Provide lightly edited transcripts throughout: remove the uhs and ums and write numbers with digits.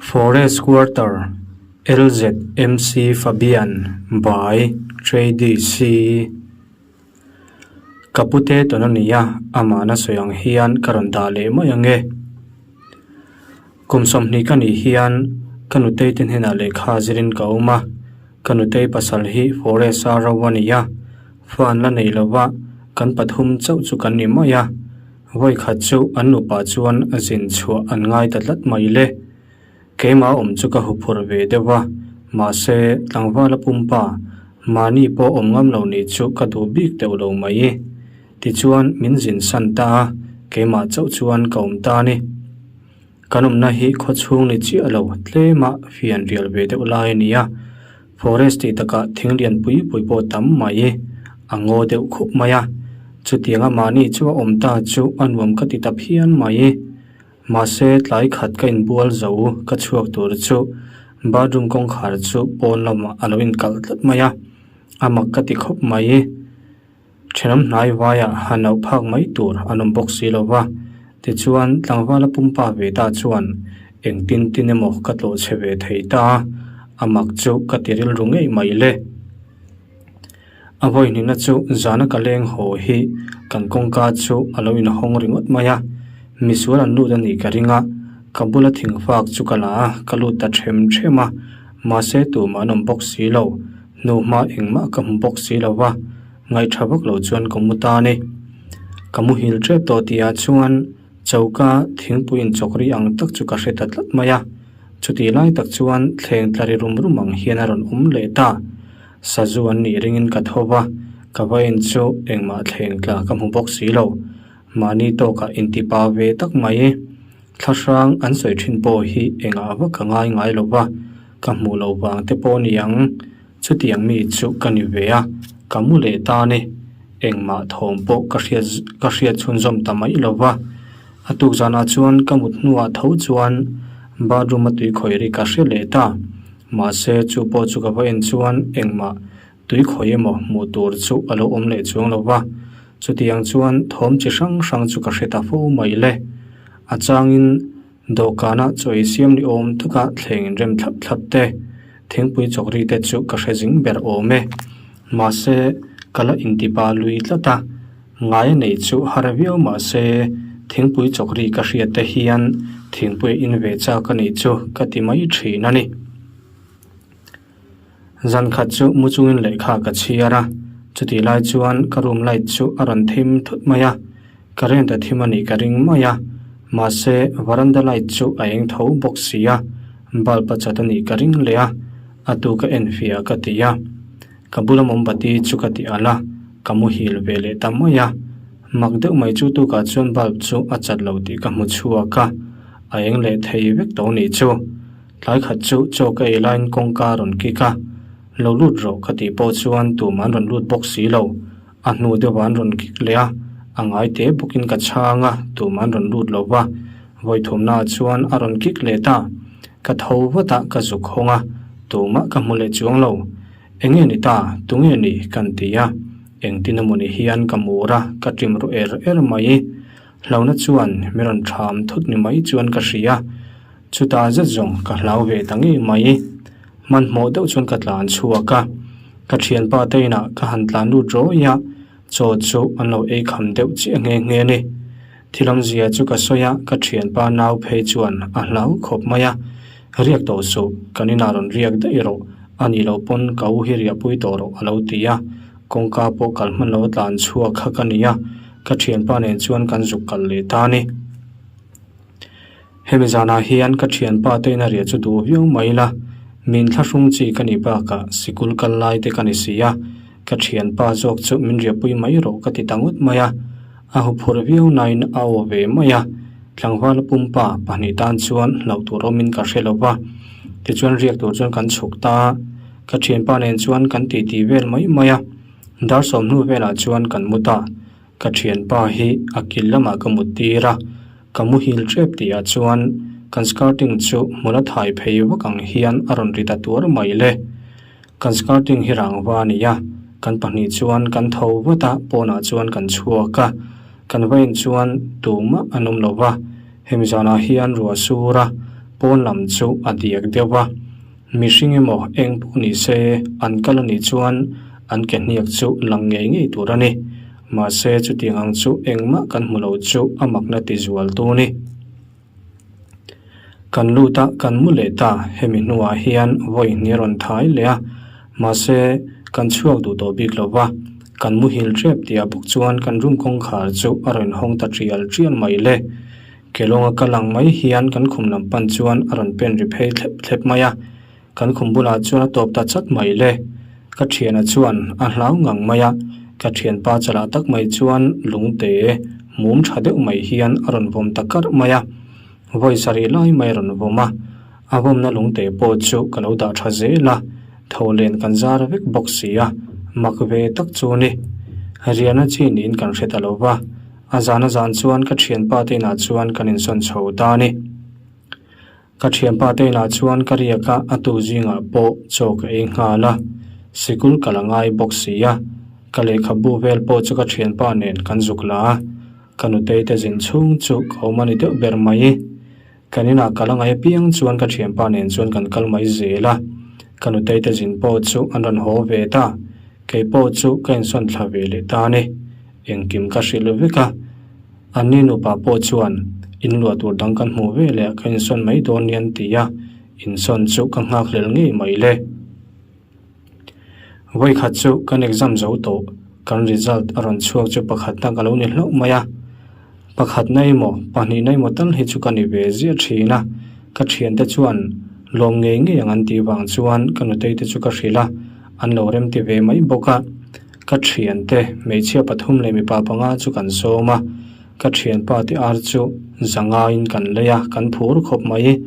Forest Quarter, LZMC Fabian by Trady C. Ka pute tawn a ni a, amahna sawi ang hian ka rawn dah leh mai ang e. Kum 20 ka nih hian ka nutei te hnenah lehkha zirin ka awm a, ka nutei pasal hi Forest a ro a ni a, fa an la nei lo va, kan pathum chauh chu kan ni mai a. Vawi khat chu an nupa chuan a zin chhuah an ngai ta tlat mai le. Keimah awm chu ka huphurh ve deuh a, mahse tlangvala pumpa mahni pawh awm ngam lo nih chu ka duh bik deuh lo mai. Tichuan min zin san ta a, keimah chauh chuan ka awm ta a ni. Kan awmna hi khaw chhung ni chiah lo tlema fian rial ve deuh lai a ni a, forest tih takah thing lian pui pui pawh tam mai a ngaw deuh khup mai a, chutianga mahni chu a awm ta chu a nuam ka ti ta phian mai. Mahse tlai khat ka inbual zo ka chhuak tur chu bathroom kawngkhar chu pawn lamah a lo inkalh tlat mai a, a mak ka ti khawp mai. Thenawm hnai vaiah han auh phak mai tur an awm bawk si lo va, tichuan tlangvala pumpa ve ta chuan engtin tin emaw ka tlawh chhe ve thei ta a, a mak chu ka ti rilru ngei mai le. A vawihnihna chu zana ka leng haw hi kan kawngka chu a lo inhawng ringawt mai a, misual an lut a nih ka ring a, ka bula thingfak chu ka la a, ka lut ta them them a, mahse tumah an awm bawk si lo. Hnuhma engmah ka hmu bawk si lo va, ngaihṭha vak lo chuan ka mu ta a ni. Ka muhil ṭep tawh tihah chuan choka thingpui inchawk ri ang tak chu ka hre ta tlat mai a. Chutih lai tak chuan thleng tla ri rum rum ang hian a rawn awm leh ta. Sazu an nih ringin ka tho va, ka vawiin chu engmah thleng tla ka hmu bawk si lo. Mahni tawkah intipa ve tak mai. Thlahrang an sawi thin pawh hi engah vak ka ngai ngai lo va, ka hmuh loh vang te pawh ni ang. Chutiang mi chu ka ni ve a, ka mu leh ta ni. Engmah thawm pawh ka hriat ka hriat chhunzawm ta mai lo va. A tuk zanah chuan ka mut hnuah tho chuan bathroom a tui khawih ri ka hre leh ta. Mahse chu pawh chu ka va en chuan engmah Tui khawi emaw hmuh tur chu a lo awm leh chuang lo va, chutiang chuan thawm chi hrang hrang chu ka hre ta fo mai le. A changin dawhkanah chaw ei siam ni awm taka thleng inrem thlap thlap te, thingpui chawkri te chu ka hre zing ber awm e. Mahse, ka la intipa lui tlat a, ngai a neih chu har viau mahse thingpui chawkri ka hriat te hian thingpui a in ve chak a nih chu ka ti mai thin a ni. Zan khat chu mu chungin lehkha ka chhiar a, chutih lai chuan ka room light chu a rawn thim thut mai a, current a thim a nih ka ring mai a, mahse veranda light chu a eng tho bawk si a, bulb a chat a nih ka ring leh a, a tu ka en fiah ka ti a, ka bula mombati chu ka ti alh a, ka muhil ve leh ta mai a, mak deuh mai chu tukah chuan bulb chu a chat lo tih ka hmu chhuak a, a eng leh thei vek tawh nih chu. Tlai khat chu chaw ka ei laiin kawngka a rawn kik a, Lo lut rawh ka tih pawh chuan tumah an rawn lut bawk si lo. A hnu deuhah an rawn kik leh a, a ngai te bawkin ka chhang a, tumah an rawn lut lo va. Vawi thumnaah chuan a rawn kik leh ta. Ka tho vat a, ka zuk hawng a, tumah ka hmu leh chuang lo. Enge ni ta, tunge ni? kan ti a. Engtin emawni hian ka mur a, ka ṭim ru er er mai. Hlauhna chuan mi rawn ṭham thut ni mai chuan ka hria. Chutah zet zawng ka hlau ve ta ngei mai. Hmanhmawh deuh chuan ka tlan chhuak a, ka thianpa te inah ka han tlan lut rawih a, chaw chu an lo ei kham deuh chiah nghe nghe a ni. Thil awmzia chu ka sawi a, ka thianpa nau phei chuan a hlau khawp mai a, Riak tawh suh, kan inah rawn riak daih rawh, a nih loh pawn ka u hi riahpui tawh rawh a lo ti a, kawngka pawh kal hman lo a tlan chhuak kha ka ni a, ka thianpa nen chuan kan zuk kal leh ta a ni. Hemi zanah hian ka thianpa te ina riah chu duh viau mai ila, min thlahrung chi ka nih bakah sikul kal lai te ka ni si a, ka thianpa zawk chu min riahpui mai rawh ka ti ta ngawt mai a, a huphurh viau nain a aw ve mai a, tlangval pumpa pahnih tan chuan hlauh tur awmin ka hre lo va, tichuan riak tur chuan kan chhuk ta a, ka thianpa nen chuan kan titi vel mai mai a, dar sawmhnu velah chuan kan mu ta. Ka thianpa hi a kil lamah ka mut tir a, ka muhil tep tihah chuan kan skirting chu hmun a thai phei vak ang hian a rawn ri ta tuar mai le. Kan skirting hi rangva a ni a, kan pahnih chuan kan tho vat a, pawnah chuan kan chhuak a, kan vain chuan tumah an awm lo va, hemi zanah hian ruah sur a, Pawn lam chu a diak deuh va, mihring emaw eng pawh ni se an kal a nih chuan an ke hniak chu lang ngei ngei tur a ni. Mahse chutiang ang chu engmah kan hmu lo chu a makna ti zual tu a ni. Kan lut a, kan mu leh ta, hemi hnuah hian vawi hnih a rawn thai leh a, mahse kan chhuak duh tawh bik lo va, kan muhil tep tihah bawk chuan kan room kawngkhar chu a rawn hawng ta tial tial mai le. Kelawnga kal ang mai hian kan khum lam pan chuan a rawn pen ri phei thlep thlep mai a, kan khum bulah chuan a tawp ta chat mai le. Ka thiana chuan a hlau ngang mai a, ka thianpa chalah tak mai chuan lungte mum tha deuh mai hian a rawn vawm ta karh mai a, vawi sarih lai mai a rawn vawm a, a vawmna lungte pawh chu ka lo dah tha zel a, tho len kan zar vek bawk si a, mak ve tak chu ni. Riahna chi niin kan hre ta lo va. A zan a zan chuan ka thianpa te inah chuan kan insawn chho ta a ni. Ka thianpa te inah chuan ka riak a, a tu zingah pawh chaw ka ei nghal a, sikul ka la ngai bawk si a, ka lehkhabu vel pawh chu ka thianpa nen kan zuk la a, ka nutei te zin chhung chu ka awm a ni deuh ber mai. Kan inah ka la ngai apiang chuan ka thianpa nen chuan kan kal mai zel a, ka nutei te zin pawh chu an rawn haw ve ta, kei pawh chu ka insawn thla ve leh ta a ni. Engkim ka hrilh vek a, anni nupa pawh chuan inluah tur dang kan hmuh ve leh ka insawn mai dawn nia an ti a, insawn chu ka nghakhlel ngei mai le. Vawikhat chu kan exam zo tawh, kan result a rawn chhuak chu pakhatna ka lo ni hlauh mai a, pakhatna emaw pahnihna emaw tal hi chu ka ni ve ziah thin a, ka thiante chuan lawm ngei ngei ang an tih vang chuan ka nutei te chu ka hrilh a, an lo remti ve mai bawk a. Ka thiante hmeichhia pathum leh mipa panga chu kan sawm a, ka thianpa te ar chu zangaiin kan lei a, kan phur khawp mai.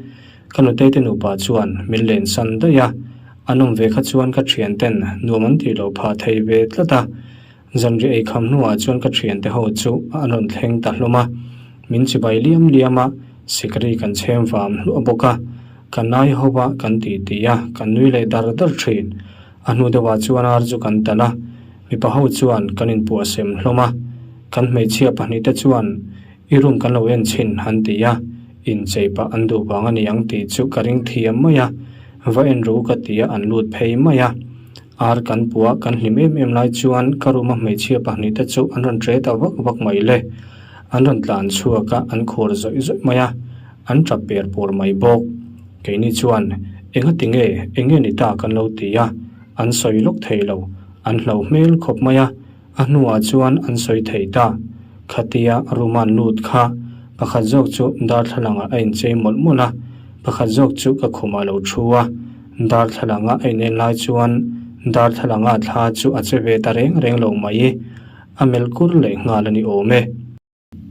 Ka nutei te nupa chuan min len san daih a, an awm ve kha chuan ka thianten nuam an tih loh phah thei ve tlat a. Zanriah ei kham hnuah chuan ka thiante ho chu an rawn thleng ta hlawm a, min chibai liam liam a, sikri kan chhem vam hluah bawk a, ka nai ho a kan ti ti a, kan nui leh dar dar thin. A hnu deuhah chuan ar chu kan talh a, mipa ho chuan kan inpuah sem hlawm a, kan hmeichhia pahnihte chuan i room kan lo en chhin han ti a, inchei pah an duh vang a ni ang tih chu ka ring thiam mai a, va en ru ka ti a an lut phei mai a. Ar kan puah kan hlim em em lai chuan ka room a hmeichhia pahnihte chu an rawn tre ta vak vak mai le. An rawn tlan chhuak a, an khur zawih zawih mai a, an tap per pur mai bawk. Keini chuan, Enga ti nge, eng nge ni ta kan lo ti a, an sawi lawk thei lo, an hlo hmel khawp mai a, a hnuah chuan an sawi thei ta. Khatia room-a'n lut kha pakhat zawk chu darthlalangah a inchei mawlh mawlh a, pakhat zawk chu ka khumah lo thu a, darthlalanga a inen lai chuan darthlalanga thla chu a che ve ta reng reng lo mai, a melh kur leh nghal a ni awm e.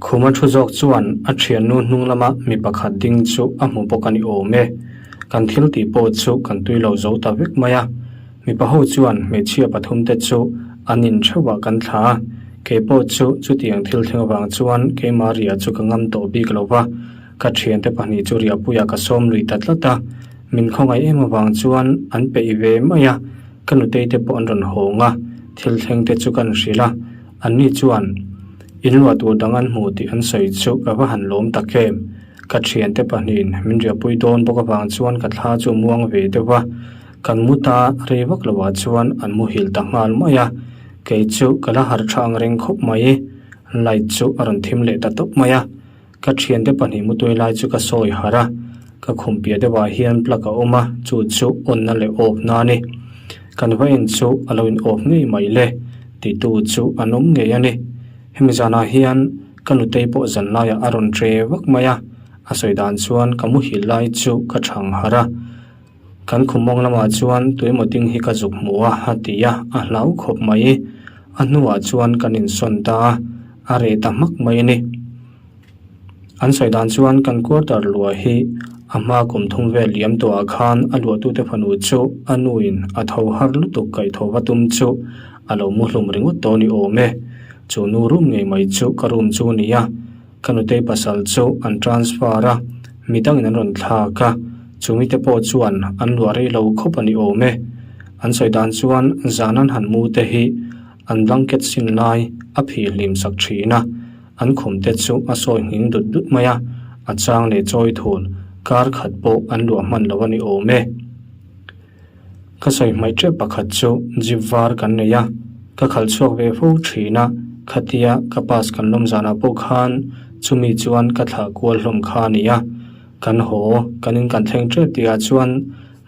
Khuma thu zawk chuan a thiannu hnung lama mi pakhat ding chu a hmu bawk a ni awm e. Kan thil tih pawh chu kan tui lo zo ta vek mai a. Mipa ho chuan hmeichhia pathum te chu an in theuh ah kan thla a. Kei pawh chu chutiang thil thleng avang chuan keimah riah chu ka ngam tawh bik lo va. Ka thiante pahnih chu riahpuiah ka sawm lui ta tlat a. Min khawngaih em avang chuan an peih ve mai a. Ka nutei te pawh an rawn hawng a, thil thleng te chu kan hrilh a. Anni chuan in luah tur dang an hmu tih an sawi chu ka va han lawm tak em. Ka thiante pahnihin min riahpui dawn bawk avang chuan ka thla chu muang ve deuh a, kan mu ta rei vak loah chuan an muhil ta nghal mai a, kei chu ka la harh tha ang reng khawp mai. Light chu a rawn thim leh ta tawp mai a, ka thiante pahnih mutui lai chu ka sawi harh a, ka khum piah deuhah hian plug a awm a, chu chu on na leh off na a ni. Kan va en chu a lo in off ngei mai le titu chu an awm ngei a ni. Hemi zanah hian ka nutei pawh zan laiah a rawn tre vak mai a, a sawi dan chuan ka muhil lai chu ka thang harh a. Kan khum mawng lamah chuan tuemaw ding hi ka zuk hmu a a ti a, a hlau khawp mai. A hnuah chuan kan insawn ta a, a reh ta hmak mai a ni. An sawi dan chuan kan quarter luah hi a hma kum thum vel liam tawhah khan a luahtute fanu chu a nuin a tho har lutuk kaih tho va tum chu a lo mu hlum ringawt tawh ni awm e. Chu nu room ngei mai chu ka room chu a ni a, ka nutei pasal chu an transfer a, midangin an rawn thlak a, chumite pawh chuan an luah rei lo khawp a ni awm e. An sawi dan chuan zan an han mu te hi an blanket sin lai a phih hlim sak thin a. An khum te chu a sawi nghing dut dut mai a, a chang leh chawi thul. Kar khat pawh an luah hman lo a ni awm e. Ka sawi hmaih tep pakhat chu jeep var kan nei a, ka khalh chhuak ve fo thin a, khatia ka pass kan lawm zanah pawh khan chumi chuan ka thlah kual hlawm kha a ni a, kan haw kan in kan thleng tep tihah chuan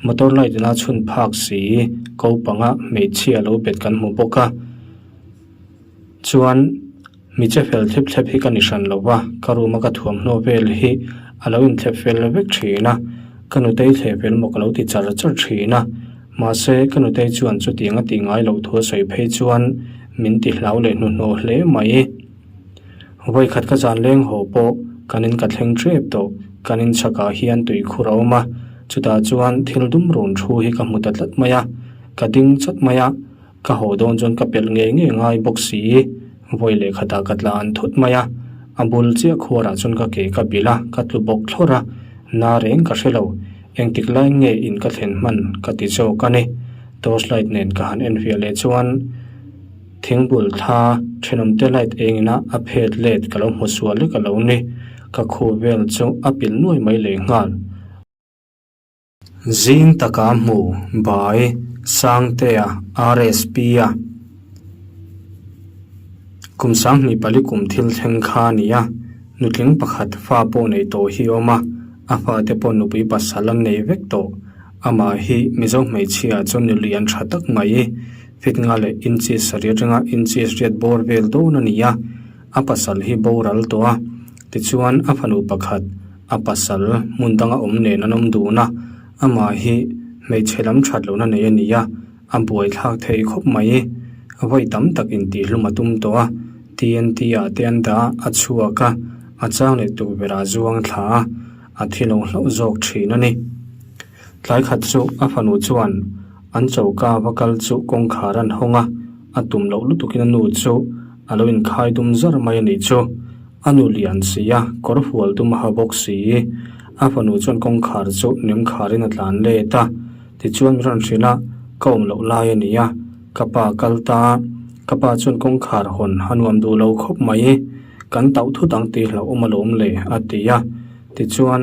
motor light ina chhun phak si ko panga hmeichhia lo bet kan hmu bawk a, chuan. Mi che fel thlep thlep hi ka ni hran lo va, ka room a ka thuamhnaw vel hi a lo inthlep fel vek thin a, ka nutei thleh fel maw ka lo ti char char thin a, mahse ka nutei chuan chutiang a tih ngai loh thu a sawi phei chuan min ti hlau leh hnuhnawh hle mai. Vawikhat ka zan leng haw pawh kan in ka thleng tep tawh, kan in chhakah hian tuikhur a awm a, chutah chuan thil dum run thu hi ka hmu ta tlat mai a, ka ding chawt mai a, Ka haw dawn chuan ka pelh ngei ngei ngai bawk si. Vawi leh khatah ka tla an thut mai a, a bul chiah khuarah chuan ka ke ka bilh a, ka tlu bawk thlawrh a, na reng ka hre lo. Engtik lai nge in ka thlen hman ka ti zawk a ni. Torch light nen ka han enfiah leh chuan thingbul thla thenawmte light engina a phet let ka lo hmu sual lek a lo ni. Ka khuh vel chu a pilh nuai mai leh nghal. Zing taka hmu Bai Sangtea RSP a kum 24 kum thil thleng kha a ni a, nutling pakhat fa pawh nei tawh hi a awm a, a fate pawh nupui pasal an nei vek tawh. Amah hi Mizo hmeichhia chuan nuli an tha tak mai. Fit nga leh inches sarih atanga inches riat bawr vel dawn a ni a, a pasal hi boral tawh a, tichuan a fanu pakhat A pasal hmun danga awm nen an awm dun a, amah hi hmeichhe lam that lohna nei a ni a, a buaithlak thei khawp mai. Vawi tam tak intihhlum a tum tawh a, TNT ah te an dah a, a chhuak a, a chang leh tukverh ah zuang thla a, a thi lo hlauh zawk thin a ni. Tlai khat chu a fanu chuan an choka va kal chu kawngkhar an hawng a, a tum loh lutukin a nu chu a lo inkhai dum zar mai a nih chu. A nu lian si a, kawr fual dum a ha bawk si. A fanu chuan kawngkhar chu nem kharin a tlan let a, tichuan min rawn hrilh a, ka awm loh lai a ni a, ka pa kal ta. Ka pa chuan kawngkhar hawn a nuam duh lo khawp mai, kan tauh thut ang tih hlauhawm alawm le a ti a, tichuan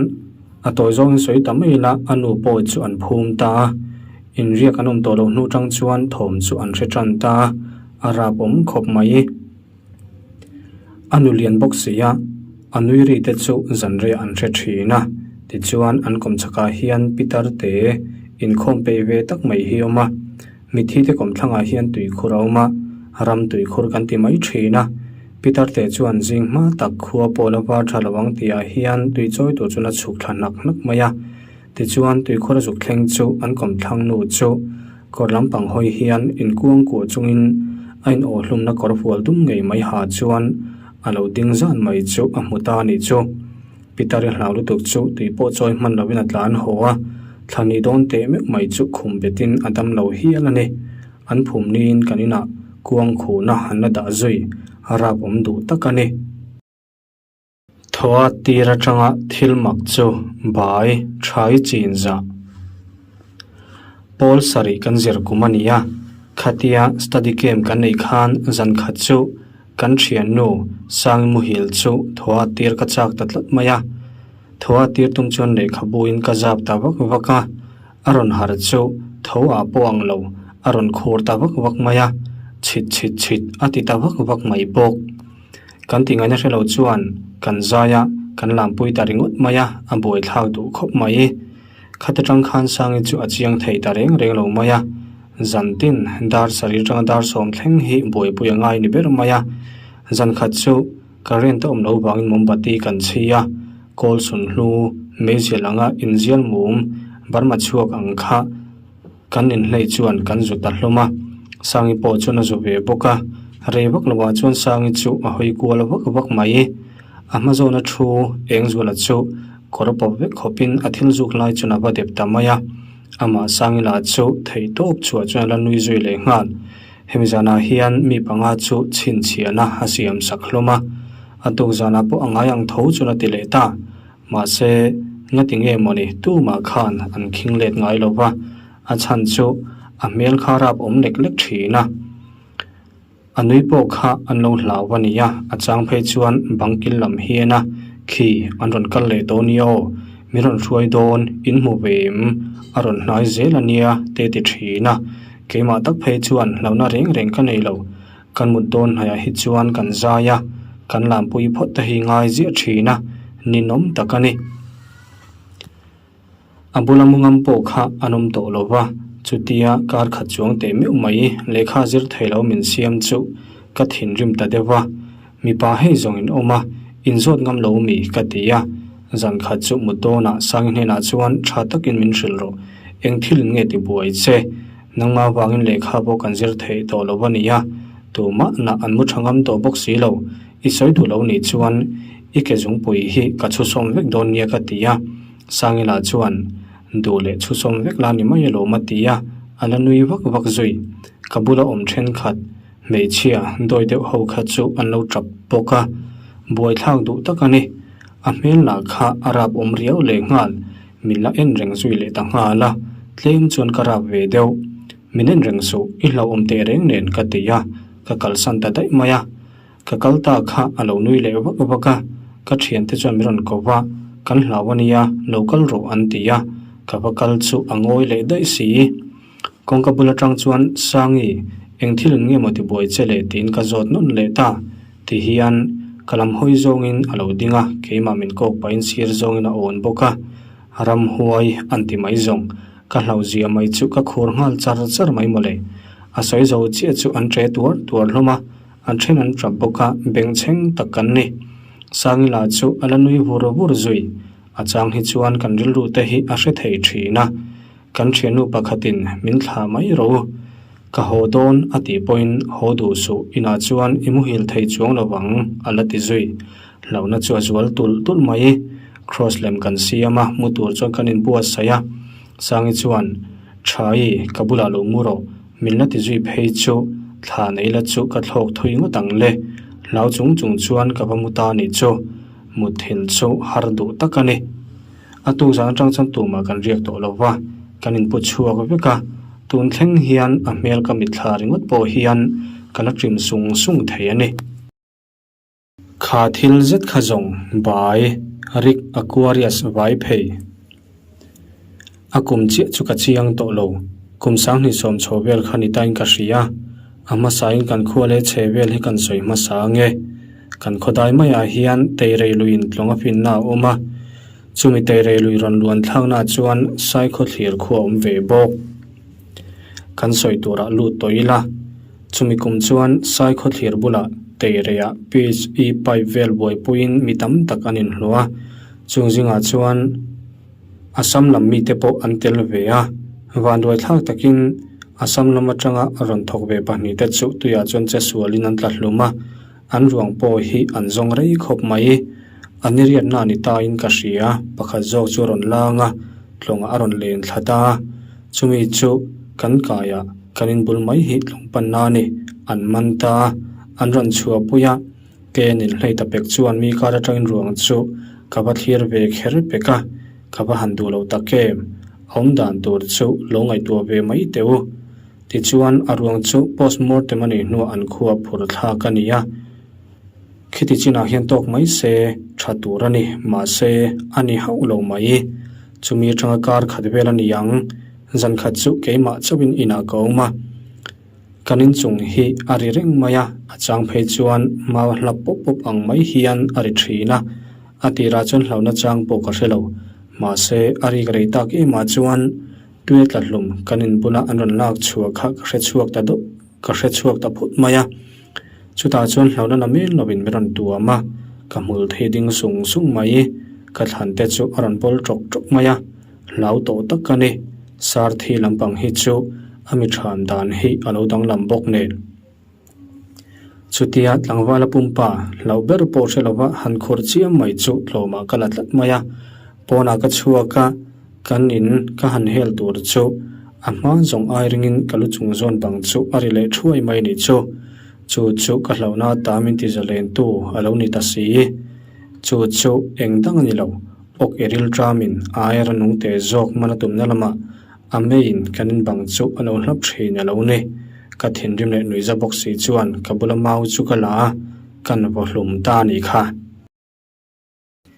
a tawi zawngin sawi ta mai ila a nu pawh chu an phum ta a, inriak an awm tawh loh hnu tang chuan thawm chu an hre tan ta a, a rap awm khawp mai. A nu lian bawk si a, a nui ri te chu zanriah an hre thin a, tichuan an kawmchhakah hian pitar te inkhawm peih ve tak mai hi a awm a, mitthi te kawmthlangah hian tuikhur a awm a, ram tuikhur kan ti mai thin a, pitar te chuan zing hma tak khua pawh la var tha lo ang tihah hian tui chawi tur chuan a chhuk thla hnak hnak mai a. Tichuan, tuikhur a zuk thleng chu an kawmthlang nu chu kawr lampang hawi hian inkuang kuah chungin a inawhhlumna kawr fual dum ngei mai ha chuan a lo ding zan mai chu a hmu ta a nih chu. Pitari hlau lutuk chu tui pawh chawi hman lovin a tlan haw a, thla ni dawn teh meuh mai chu khum betin a dam lo hial a ni. An phum niin kan inah kuang khuhna an la dah zui a rap awm duh tak a ni. Thaw a tir atanga thil mak chu bai thai chin zah. Pawl sarih kan zir kum a ni a, khatia study camp kan neih khan zan khat chu kan thiannu Sangi muhil chu thaw a tir ka chak ta tlat mai a. Thaw a tir tum chuan lehkhabuin ka zap ta vak vak a, a rawn harh chu tho ah pawh ang lo a rawn khur ta vak vak mai a, chhit chhit chhit a ti ta vak vak mai bawk. Kan ti ngaihna hre lo chuan kan zai a, kan lampui ta ringawt mai a, a buaithlak duh khawp mai. Khat atang khan Sangi chu a chiang thei ta reng reng lo mai a, zan tin dar sarih atanga dar sawm thleng hi buaipui a ngai ni ber mai a. Zan khat chu current a awm loh vangin mombati kan chhi a, kawl sunhlu, meizial anga inzial mum, Burma chhuak ang kha, Kan inhleih chuan kan zu ta hlawm a, Sangi pawh chuan a zu ve bawk a, rei vak lovah chuan Sangi chu a hawi kual vak vak mai. A hma zawna thu Engzuala chu kawr pawp vek khawpin a thil zuk lai chuan a va dep ta mai a, amah Sangi lah chu theih tawp chhuah chuan a la nui zui leh nghal. Hemi zanah hian mi panga chu chhinchhiahna a siam sak hlawm a, a tuk zanah pawh a ngai ang tho chuan a ti leh ta. Mahse, ngati nge mawni tumah khan an khing let ngai lo va, a chhan chu a hmel kha rap awm lek lek thin a. A nui pawh kha an lo hlau a nia, a chang phei chuan bang kil lam hian a khi an rawn kal leh tawh nia aw. Min rawn hruai dawn, in hmu ve em? A rawn hnai zel a nia te ti thin a. Keimah tak phei chuan hlauhna reng reng ka nei lo. Kan mut dawn hnaiah hi chuan kan zai a, kan lampui phawt te hi ngai ziah thin a, ninawm tak a ni. A bula mu ngam pawh kha an awm tawh lo va, chutia kar khat chuang teh meuh mai lehkha zir thei lo min siam chu ka thinrim ta deuh va, mipa hei zawng in awm a, inzawt ngam lo mi ka ti a, zan khat chu mut dawnah Sangi hnenah chuan tha takin min hrilh rawh, eng thil in nge ti buai che, nangmah vangin lehkha pawh kan zir theih tawh lo a nia, tumah nah an mu tha ngam tawh bawk si lo, i sawi duh lo nih chuan i ke zungpui hi ka chhusawm vek dawn nia ka ti a. Sangila chuan duh leh chhusawm vek la ni mai alawm a ti a, a la nui vak vak zui. Ka bula awm thenkhat, hmeichhia dawi deuh ho kha chu an lo tap bawk a, buaithlak duh tak a ni. A hmel lah kha a rap awm riau leh nghal, min la en reng zui leh ta nghal a, tlem chuan ka rap ve deuh. Min en reng suh, i hlauhawm teh reng nen ka ti a, ka kalsan ta daih mai a. Ka kal ta kha a lo nui leh vak vak a, ka thiante chuan min rawn ko va, kan hlau a nia, lo kal rawh an ti a, ka va kal chu a ngawi leh daih si. Kawngka bul atang chuan Sangi, eng thil in nge maw ti buai che le tiin ka zawt nawn leh ta. Ti hian ka lam hawi zawngin a lo ding a, keimah min kawk pahin sir zawngin a awn bawk a, ramhuai an ti mai zawng. Ka hlauhzia mai chu ka khur nghal char char mai mawle. A sawi zo chiah chu an ṭe tuar tuar hlawm a. A then an tap bawk a, bengchheng tak kan ni. Sangila chu a la nui vur vur zui. A chang hi chuan kan rilru te hi a hre thei thin a. Kan thiannu pakhatin min thlah mai rawh u. Ka haw dawn a tih pawhin haw duh suh, inah chuan i muhil thei chuang lo vang a la ti zui. Hlauhna chu a zual tulh tulh mai. Cross lem kan siam a, mu tur chuan kan inbuatsaih a. Sangi chuan, Tha-i, ka bulah lo mu rawh. Min la ti zui phei chu thla nei la chu ka thlawk thui ngawt ang le. Hlau chung chung chuan ka va mu ta nih chu. Mutthil chu har duh tak a ni. A tuk zan atang chuan tumah kan riak tawh lo va, kan inpu chhuak vek a. Tun thleng hian a hmel ka mitthla ringawt pawh hian ka la trim sung sung thei a ni. Kha thil zet kha zawng bai Rick Aquarius vai phei. A kum chiah chu ka chiang tawh lo. Kum sanghnih sawm chho vel kha ni tain ka hria. A hmasain kan khua leh chhe vel hi kan sawi hmasa ange. Kan khawdai maiah hian Teirei luiin tlawng a finna a awm a. Chumi Teirei lui rawn luan thlaknaah chuan Saikhaw thlir khua a awm ve bawk. Kan sawi turah lut tawh ila. Chumi kum chuan Saikhaw thlir bulah Teireiah PHE pipe vel buaipuiin mi tam tak an inhluah a, chung zingah chuan Assam lam mite pawh an tel ve a. Vanduaithlak takin Assam lam atanga rawn thawk ve pahnihte chu tuiah chuan che sualin an tla hlum a, an ruang pawh hi an zawng rei khawp mai. A niriatna a ni tain ka hria, pakhat zawk chu a rawn lang a, tlawngah a rawn len thla ta a, chumi chu kan kaiah Kan inbul mai hi tlawng panna a ni, an man ta a, an rawn chhuahpui a, ke nin hlei ta pek chuan mi kar atangin ruang chu ka va thlir ve kher pek a, ka va han duh lo tak em, a awm dan tur chu lo ngaihtuah ve mai teh u. Tichuan a ruang chu post mortem a nih hnuah an khua phur thlak a ni a, khiti chinah hian tawk mai se tha tur a ni, mahse a ni hauh lo mai. Chumi atanga kar khat vel a ni ang. Zan khat chu keimah chauhin inah ka awm a, kan inchung hi a ri reng mai a, a chang phei chuan mau hlap pawp pawp ang mai hian a ri thin a, a tirah chuan hlauhna chang pawh ka hre lo. Mahse, a rik rei tak emah chuan tui a tla hlum kan inbula an rawn lak chhuah kha ka hre chhuak ta deuh, ka hre chhuak ta phut mai a. Chutah chuan hlauhna la mel lovin min rawn tuam a, ka hmul thei ding sung sung mai, ka thlan te chu a rawn bawl ṭawk ṭawk mai a. Hlau tawh tak a ni. Sarthi lampang hi chu a mi ṭhan dan hi a lo danglam bawk nen. Chutia tlangvala pumpa hlauh ber pawh hre lova han khur chiam mai chu tlawmah ka la tlat mai a. Pawnah ka chhuak a, kan in ka han hel tur chu a hma zawng ai ringin ka lu chung zawn bang chu a ri leh thuai mai ni chu. Chu chu ka hlauhna ta min ti zalentu a lo ni ta si. Chu chu eng dang a ni lo. Awk i ril ṭamin a air a nung teh zawk hman a tumna lamah a meiin kan in bang chu a lo hlap ṭhin a lo ni. Ka thinrim leh nuihza bawk si chuan ka bula mau chu ka la a, kan vaw hlum ta a nih kha.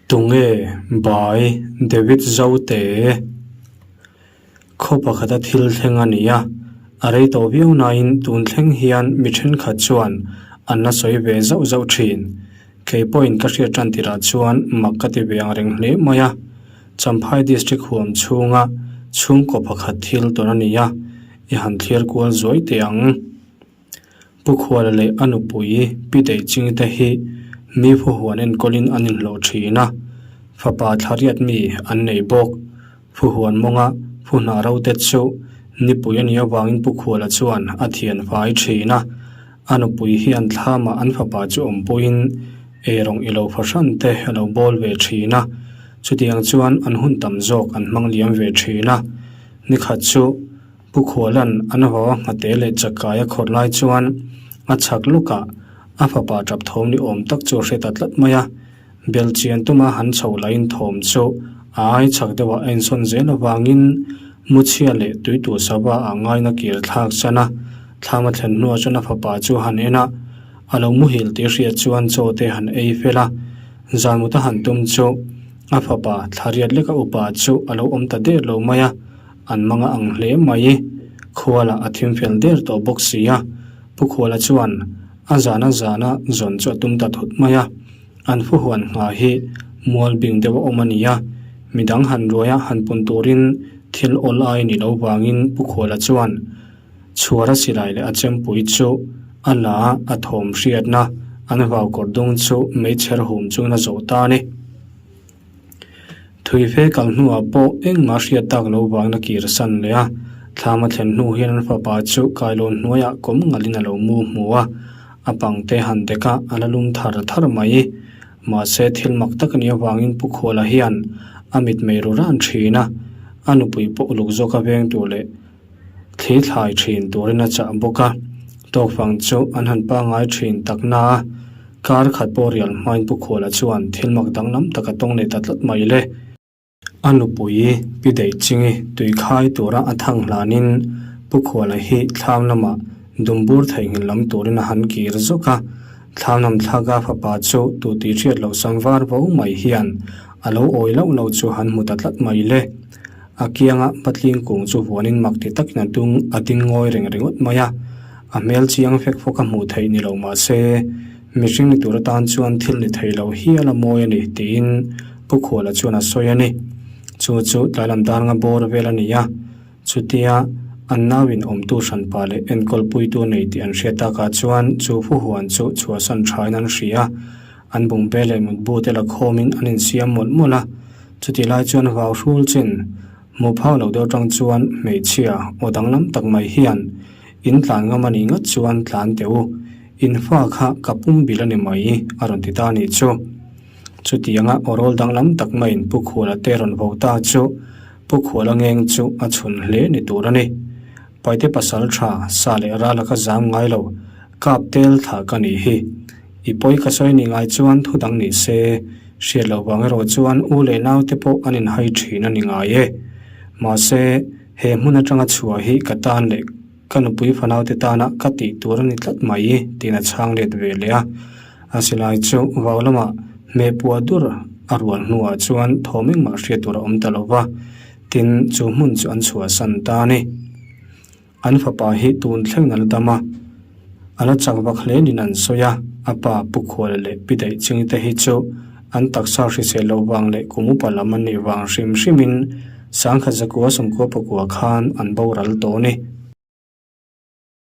Tunge By David Zote Khaw pakhata thil thleng a ni a, a rei tawh viau nain tun thleng hian mi thenkhat chuan an la sawi ve zauh zauh thin. Kei pawhin ka hriat tan tirah chuan mak ka ti ve ang reng hle mai a. Champhai District huam chhunga chhungkaw pakhat thil tawn a ni a, i han thlir kual zuai teh ang. Pu Khuala leh a nupui Pi Deiching te hi mi phuhuan enkawlin an inhlawh thin a, fapa thlariat mi an nei bawk. Phuhuan mawnga phu hnah ro te chu nipui a nih avangin Pu Khuala chuan a thian fai thin a, a nupui hian thlamah an fapa chu awmpuiin eirawng i lo fahran te a lo bawl ve thin a, chutiang chuan an hun tam zawk an hmang liam ve thin a. Nikhat chu. Pu Khualan an haw nghate leh chakai a khawrh lai chuan a chhak lukah a fapa tap thawm ni awm tak chu a hre ta tlat mai a. Belchian tuma han chho lahin thawm chu a ai chhak deuhah a insawn zel avangin Muchhia leh Tuitu sava ah ngaina kir thlak chan a. Thlam a thlen hnuah chuan a fapa chu han en a, a lo muhil tih hriat chuan chaw te han ei fel a. Zanmut a han tum chu a fapa thlariat leka upa chu a lo awm ta der lo mai a. An mang a ang hle mai. Khuala a thim fel der tawh bawk si a. Pu Khuala chuan a zana zana zawn chu a tum ta thut mai a. An phuhuan nghah hi mual bing deuh a awm a ni a. Midang han ruaia han pun turin thil awl ai ni lo vangin Pu Khuala chuan chhuara silai leh a chempui chu a la a thawm hriatna an vau kawr dung chu meichher hum chungin a zawh ta a ni. Thui fe kal hnuah pawh engmah hriat tak lo vangin a kir san leh a, thlam a thlen hnu hian an fapa chu kailawn hnuaiah kawm ngalhin a lo mu hmu a, a pangte han dek a, a la lum thar thar mai. Mahse thil mak tak a nih avangin Pu Khuala hian a mitmei ru ran thin a, a nupui pawh uluk zawka veng tur leh thli thlai thin turin a chah bawk a, tawkfang chu an han pangngai thin tak na a, kar khat pawh rial hmain Pu Khuala chuan thil mak danglam tak a tawng leh ta tlat mai le. A nupui Pi Deichhingi tui khai tura a thang hlanin Pu Khuala hi thlam lamah dumbur theihnghilh lam turin a han kir zawk a, thlam lam thlaka fapa chu tu tih hriat loh sam var vo mai hian a lo awi loh loh chu han hmu ta tlat mai le. A kianga patling kung chu vuanin mak ti takin a dung a ding ngawi reng ringawt mai a, a hmel chiang fek fawk a hmuh theih ni lo mah se, mihring ni tur atan chuan thil ni thei lo hial a mawi a ni tiin Pu Khuala chuan a sawi a ni. Chu chu tlailam dar nga bawr vel a ni a, chutia an nauin awmtu hranpa leh enkawl puitu nei tih an hriat takah chuan chu phuhuan chu chhuahsan thain an hria a, An bungbe leh mutbu te la khawmin an insiam mawlh mawlh a, chutih lai chuan vau hrul chin hmuh phak loh deuh atang chuan hmeichhia aw danglam tak mai hian in tlan ngam a nih ngat chuan tlan teh u, in fa kha ka pum bil a ni mai a rawn ti ta a nih chu. Chutianga aw rawl danglam tak maiin Pu Khuala te rawn vo ta chu Pu Khuala ngeng chu a chhun hle ni tur a ni. Paite pasal tha sa leh ral a ka zam ngai lo, kap tel thla ka nih hi. I pawi ka sawi ni ngai chuan thu dang ni se, hriat loh vang erawh chuan u leh nau te pawh an inhai thin a ni ngai e. Mahse, he hmun atanga chhuah hi ka tan leh ka nupui fanau te tana ka tih tur a ni tlat mai tiin a chhang let ve leh a. A silai chu vau lamah hmeh puah dur a rual hnuah chuan thawm engmah hriat tur a awm ta lo va, tin chu hmun chu an chhuahsan ta a ni. An fapa hi tun thleng a la dam a, a la chak vak hle niin an sawi a, a pa Pu Khuala leh Pi Daihching te hi chu an taksa hrisel loh vang leh kum upa lam an nih vang hrim hrimin Sangkhat Zakua Sawmkua Pakua khan an boral tawh a ni.